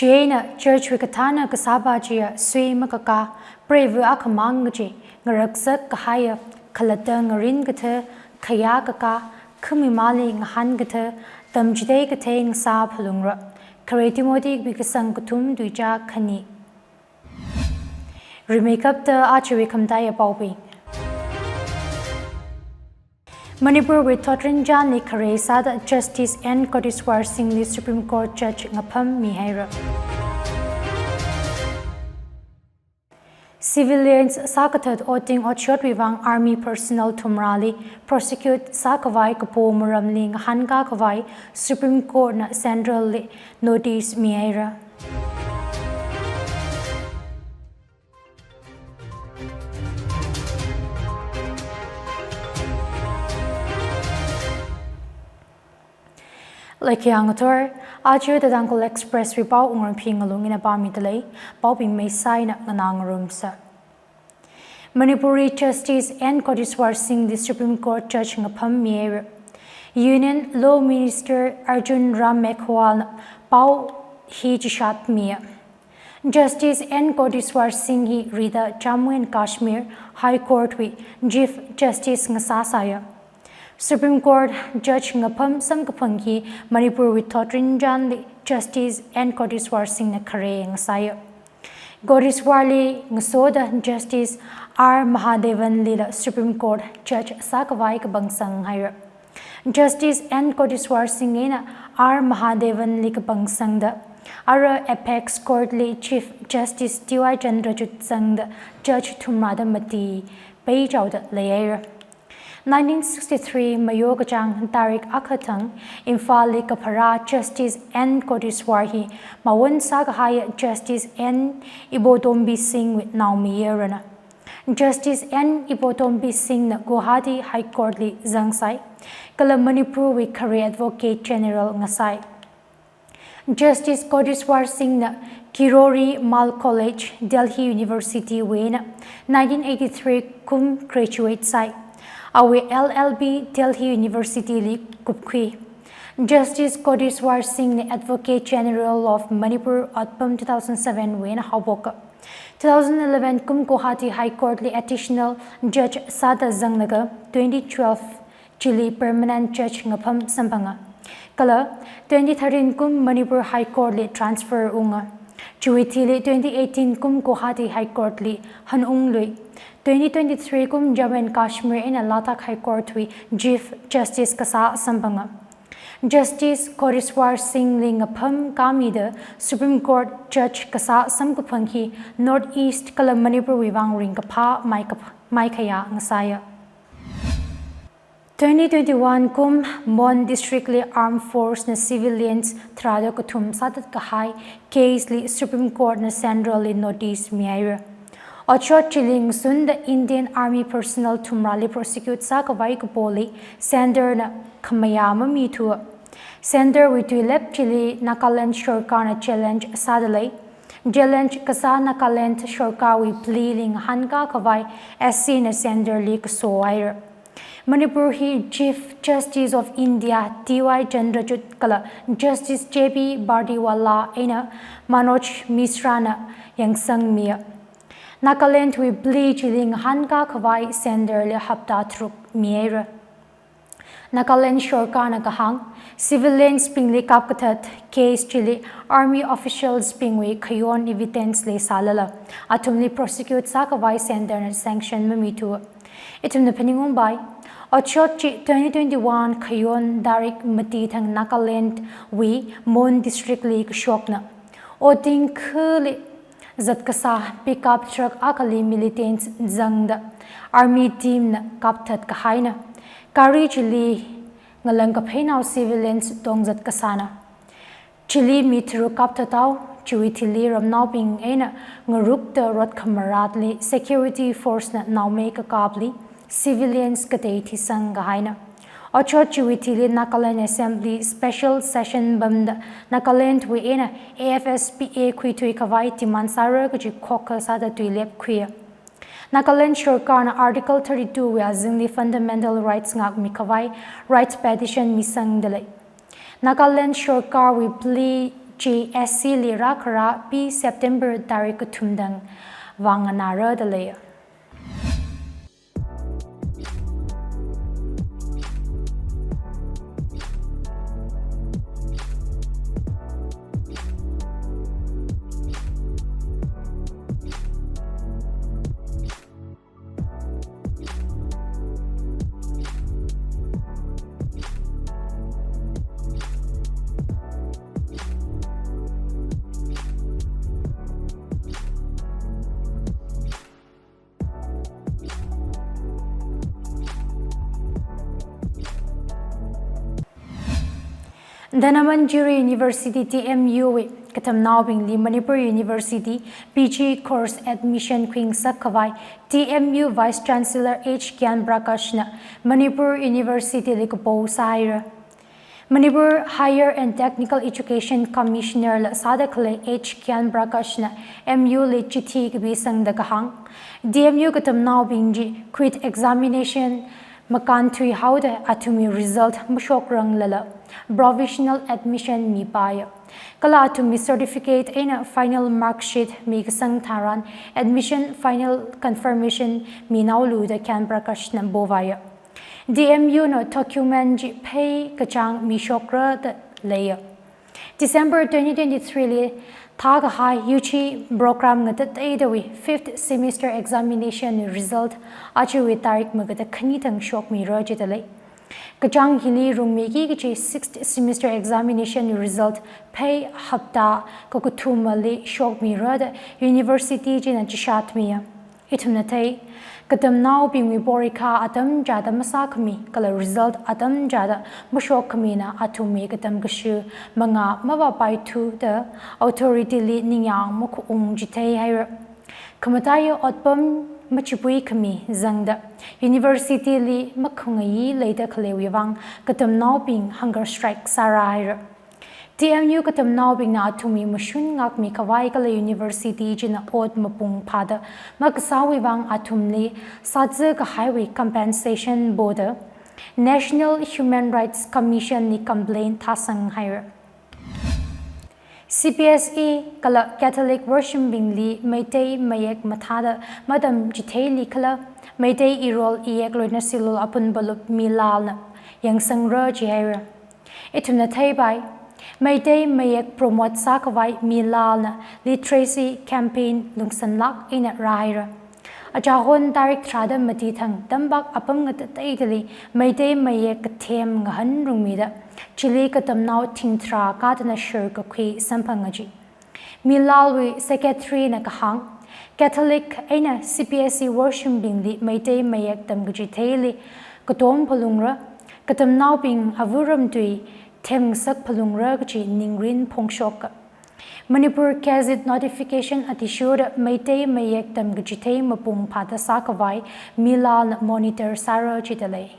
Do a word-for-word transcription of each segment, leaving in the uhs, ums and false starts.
Chieina church wui kathāna kasāpa chiya sui makakā, preiva akhamang kaji, ngaraksak kahaiya, khalatta ngarin katha, khayā kakā, khamimāli ngahān katha, tamchithei kathei ngasā phalungra. Khare Timothy kapi kasang kathum tuicha khani. Rimeikapta ajawui khamataiya paobing. Manipurwui thotrinchānli khare sāda Justice N Koteswar Singhli Supreme Court Judge ngapham mihaira. Civilians sākathat oting otshotwui vang army personnel thumrāli prosecute sākhavai kapo maramli ngahānkā khavai Supreme Court na Central li notice mihaira. Laikhayā ngathor, aja The Tangkhul Express wui pao ungrang phi ngalung ina pāmida lei, paobing meisā eina nganā ngarumsa. Manipurwui Justice N Koteswar Singhli Supreme Court Judge ngapham mihaira. Union Law Minister Arjun Ram Meghwal na pao hi chishat miya. Justice N Koteswar Singh hi rida Jammu and Kashmir High Court wui Chief Justice ngasāsāya. Supreme Court Judge ngapham samkaphang hi Manipurwui thotrinchānli Justice N Koteswar Singh na khare ngasāya. Koteswarli ngasoda Justice R Mahadevanlila Supreme Court Judge sākhavai kapangsang haira. Justice N Koteswar Singh eina R Mahadevanli kapangsangda, ara Apex Court li Chief Justice T Y Chandrachud zangda Judge thumrāda mati peichaoda leihaira. Nineteen sixty-three Mayo kachāng tarik akha thang Imphalli kapharā Justice N Koteswar hi mawun sākahaiya Justice N Ibotombi Singh wui naomayarana. Justice N Ibotombi Singh na Guwahati High Court li zangsai, kala Manipurwui khare Advocate General ngasai. Justice Koteswar Singh na Kirori Mal College, Delhi University wui eina nineteen eighty-three kum graduate sai. Awui L L B Delhi University li kupkhui. Justice Koteswar Singh na Advocate General of Manipur otpam two thousand seven wui eina haophoka. Two thousand eleven kum Guwahati High Court li Additional Judge sāda zanglaga twenty twelve chili Permanent Judge ngapham samphanga. Kala twenty thirteen kum Manipur High Court li transfer unga. Chiwui thili twenty eighteen kum Guwahati High Court li hanunglui. Twenty twenty-three kum Jammu and Kashmir eina Ladakh High Court wui Chief Justice kasā samphanga. Justice Koteswar Singh li ngapham kāmida Supreme Court Judge kasā samkaphang hi North East kala Manipurwui vang ringkaphā maikap-, maikhayā ngasāya. Twenty twenty-one kum Mon District li Armed Force na civilians tharāda kathum sāthat kahai case li Supreme Court na Central li notice mihaira. Otshot chili ngasunda Indian Army personnel thumrāli prosecute sākhavai kapoli Centre na khamayā mamithuwa. Centre wui tuilep chili Nagaland sorkarna challenge sāda lei. Challenge kasā Nagaland sorkarwui plea li ngahānkā khavai S C na Centre li kasohaira. Manipur hi Chief Justice of India T Y Chandrachud kala Justice J B Pardiwala eina Manoj Misra na yangsangmiya. Nagaland wui plea chili ngahānkā khavai Centre li hapta tharuk mihaira. Nagaland sorkarna kahāng, civilians bingli kapkathat case chili army officials bingwui khayon evidence leisālala, athumli prosecute sākhavai Centre na sanction mamithuwa. Ithumna phaningungpai, otshot chi twenty twenty-one khayon tarik mati thang Nagaland wui Mon District li kashokna. Oting khali zatkasā pickup truck akhali militants zangda army team na kapthat kahaina. Gari chili ngalang kapheinao civilians tongzat kasāna. Chili mi tharuk kapthathaowa, chiwui thili ramnaobing eina ngarukta rot khamaratli security force na naomei kakapli civilians katei thisang kahaina. Otshot chiwui thili Nagaland Assembly special session pamda Nagaland wui eina A F S P A khuithui khavai demand sāra kaji khokha sāda tuilep khuiya. Nagaland sorkarna Article thirty-two wui azingli fundamental rights ngākmi khavai rights petition misangda lei. Nagaland sorkarwui plea chi S C li rākhara P September tarik kathum tang vānganāra da lei. Dhanamanjuri University, D M U wui katamnaobingli Manipur University P G course admission khuingasak khavai D M U Vice Chancellor H Gyan Prakash na Manipur University li kapo sāhaira. Manipur Higher and Technical Education Commissioner la sāda khalei H Gyan Prakash na M U li chithi kapisangda kahāng, D M U katamnaobing chi quit examination makānthui haoda athumwui result mashokranglala provisional admission mipaiya. Kala athumwui certificate eina final mark sheet mikasang tharan admission final confirmation minaolu da Gyan Prakash na povaiya. D M U na document chi phei kachāng mishokra da leiya. December twenty twenty-three li thākahai U G program ngatateidawui fifth semester examination result ajawui tarik magada khani thang shokmira jida lei. Kachāng hili rungmiki kachi sixth semester examination result phei hapta kakathumali shokmira da university china chishatmiya. Ithumna thei, katamnaobingwui porikha atam chāda masākhami, kala result atam chāda mashokkhami na athumwui katam kashu mangā mavāpaithu da authority li ningyāng makhaung chitheihaira. Khamataiya otpam machipuikhami zangda university li makhangayi leida khaleiwui vang katamnaobing hunger strike sārāhaira. D M U katamnaobingna athumwui mashun ngākmi khavai kala university china ot mapung phāda makasāwui vang athumli sāzā kahaiwui compensation poda National Human Rights Commission li complaint thāsanghaira. C B S E kala Catholic worshipbingli Meitei mayek mathāda matam chitheili kala Meitei irol iyek loina silul apun balup Milalna yangsangra jihaira. Ithumna theipai, Meitei mayek promote sākhavai Milalna literacy campaign lungsanlāk eina rāhaira. Achahon tarik tharāda mati thang tampak apam ngatateidali Meitei mayek kathem ngahānrungmida, chili katamnao thingtharā katana share kakhui samphanga ji. Milalwui secretary na kahāng, Catholic eina C B S E worshipbingli Meitei mayek tamkachitheili katom phalungra, katamnaobing avāram tui themngasak phalungra kachi ningrin phongshoka. Manipur Gazette notification athishurda Meitei mayek tamkachithei mapung phāda sākhavai Milalna monitor sāra jida lei.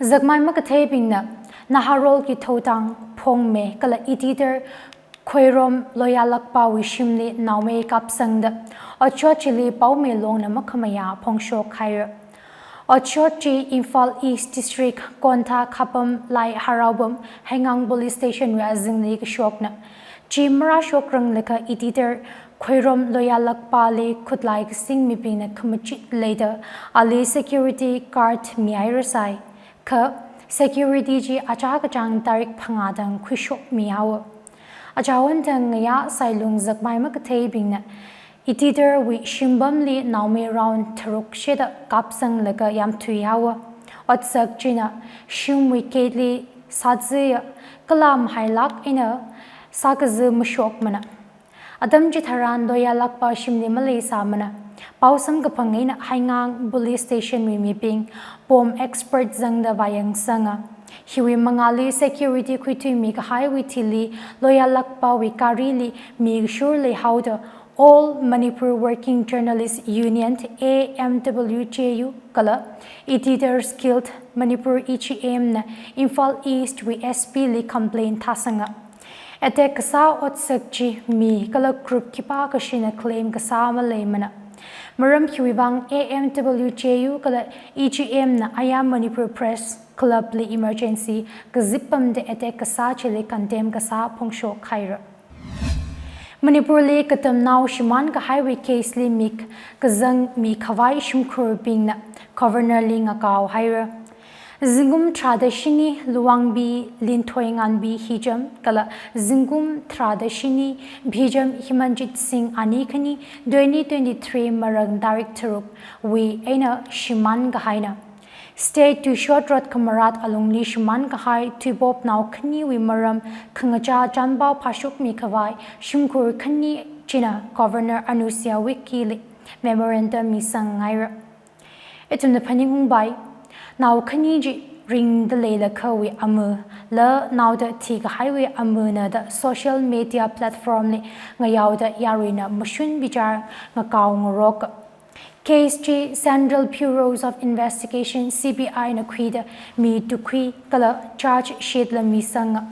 Zakmai makatheibingna Naharolki Thotang, Phongme kala Itidar Khoirom Loyalakpawui shimli naomei kapsangda otshot chili Paome Longna makhamayā phongshokhaira. Otshot chi Imphal East District, Kontha Khapam Lai Haraopam Heingang Police Station wui azingli kashokna. Chi marāshokranglakha Itidar Khoirom Loyalakpali khutlai kasing mibingna khamachit leida ali security guard mihairasai. Kha security chi achā kachāng tarik phangā tang khuishokmihaowa. Achahon thang ngayā sailung zakmai makatheibingna Itidarwui shimpamli naomei round tharuk shida kapsanglaga yamthuihaowa. Otsak china shimwui gate li sāzāya, kala mahailāk eina sākazā mashokmana. Atam chitharan Loyalakpa shimli maleisāmana. Pao samkaphang eina Heingang Police Station wui mibing bomb expert zangda vāyangsanga. Hiwui mangāli security khuithuimi kahaiwui thili Loyalakpawui garili mi kashur leihaoda All Manipur Working Journalists Union, A M W J U, kala Editors Guild Manipur, E G M, na Imphal East wui S P li complaint thāsanga. Attack kasā otsak chi mi kala group khipākhashina claim kasā maleimana. Maram hiwui vang A M W J U kala E G M na Ayam Manipur Press Club li emergency kazip pamda attack kasā chili condemn kasā phongshok haira. Manipur li katamnao shimān kahaiwui case li mik kazang mikhavai shimkhurbingna Governor li ngakao haira. Zingkum tharāda shini Luwangbi Linthoinganbi Hijam kala zingkum tharāda shini Bhijam Himanjit Singh ani khani twenty twenty-three Marang tarik tharuk wui eina shimān kahaina. State Tuishot Rot Khamarat alungli shimān kahai Tuibop nao khaniwui maram khangachā chānpao phāshok mikhavai shimkhur khani china Governor Anusuiya Uikey li memorandum misang haira. Ithumna phaningungpai, nao khani chi ringda leilakhawui amu, la naoda thikahaiwui amuna da social media platform li ngayaoda yaruina mashun bichar ngakao ngarok. Case chi Central Bureau of Investigation, C B I na khuida mi tukhui kala charge sheet la misanga.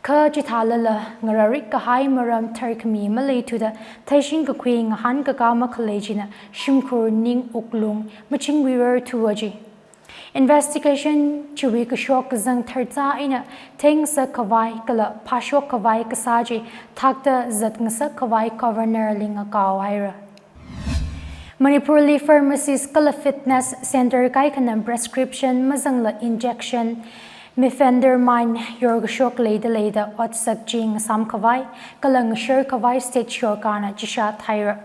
Kha chithālala ngararik kahai maram tharkhami maleithuda theishing kakhui ngahānkaka makhalei china shimkhur ning wuklung machingwuirarthu aji. Investigation chiwui kashok kazang tharza eina theingasak khavai kala phāshok khavai kasā chi thakta zatngasak khavai Governor li ngakao haira. Manipur li pharmacist kala fitness center kaikhana prescription mazangla injection mefentermine yorkashok leida leida otsak chi ngasām khavai kala ngashar khavai state sorkarna chishat haira.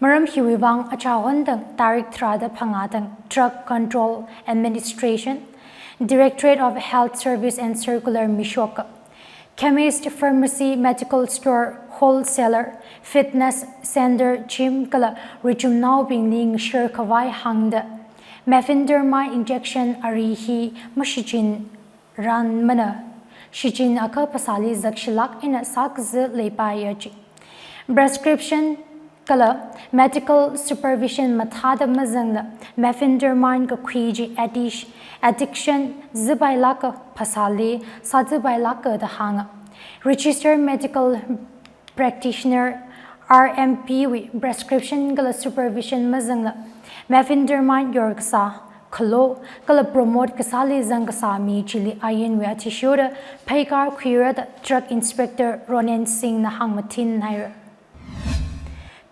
Maram hiwui vang achahon tang tarik tharāda phangā tang Drug Control Administration, Directorate of Health Service and Circular mishoka. Chemist, pharmacy, medical store, wholesaler, fitness center, gym kala richumnaobingli ngashar khavai hāngda mefentermine injection ari hi mashichin ranmana, shichin akha phasāli zakshilāk eina sākaza leipai aji. Prescription kala medical supervision mathāda mazangla mefentermine kakhui chi addic-, addiction zipailāka, phasāli sāzipailāka da hānga. Registered medical practitioner, R M P wui prescription kala supervision mazangla mefentermine yorkasā, khalo kala promote kasāli zangkasā mi chili ainwui athishurda pheikar khuira da Drug Inspector Ronen Singh na hāngmathin haira.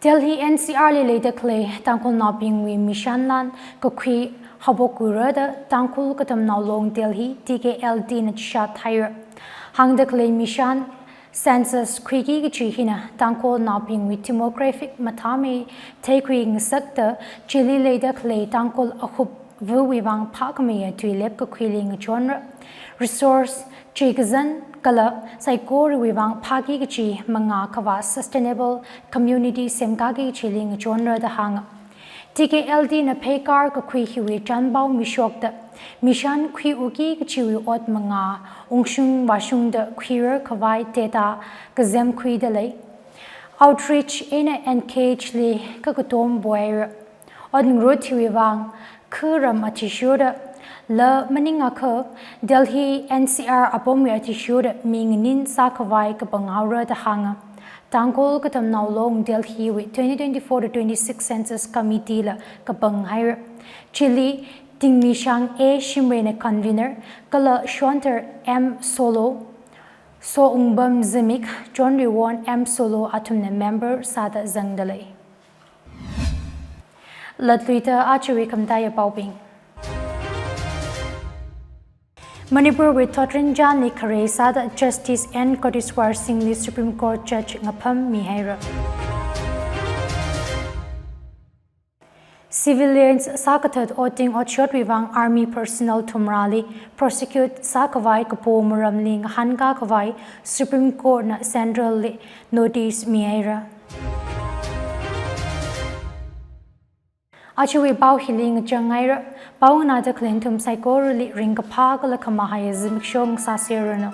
Delhi N C R li leida khalei Tangkhulnaobingwui mishanlan kakhui haophokura da Tangkhul Katamnao Long Delhi, T K L D na chishat haira. Hāngda khalei mishan census khuiki kachi hina Tangkhulnaobingwui demographic mathāmei theikhui ngasakta chili leida khalei Tangkhul akhupvuwui vang phākhameiya tuilep kakhuili ngachonra. Resource, chi kazan kala saikorawui vang phāki kachi mangā khavā sustainable community semkaki kachili ngachonra da hānga. T K L D na pheikar kakhui hiwui chānpao mishokta mishan khuiuki kachiwui ot mangā ungshung vāshungda khuirar khavai data kazem khuida lei. Outreach eina engage li kakatom poira. Ot ngarut hiwui vang kha ram athishurda la maningakha Delhi N C R apamwui athishurda mi nganin sākhavai kapanghaora da hānga. Tangkhul Katamnao Long Delhi wui twenty twenty-four to twenty-six Census Committee la kapang haira. Chili Tingmishang A Shimrayna convener kala Shonthar M Solo, Sowungpam Zimik, Chonriwon M Solo athumna member sāda zangda lei. Latluida ajawui khamataiya paobing. Manipurwui thotrinchānli khare sāda Justice N Koteswar Singhli Supreme Court Judge ngapham mihaira. Civilians sākathat otwui otshotwui vang army personnel thumrāli prosecute sākhavai kapo maramli ngahānkā khavai Supreme Court na Central li notice mihaira. Ajawui pao hili ngachang haira. Pao nganāda khalei nathum saikorali ringkaphā kala khamahaiya zimiksho ngasāserranu.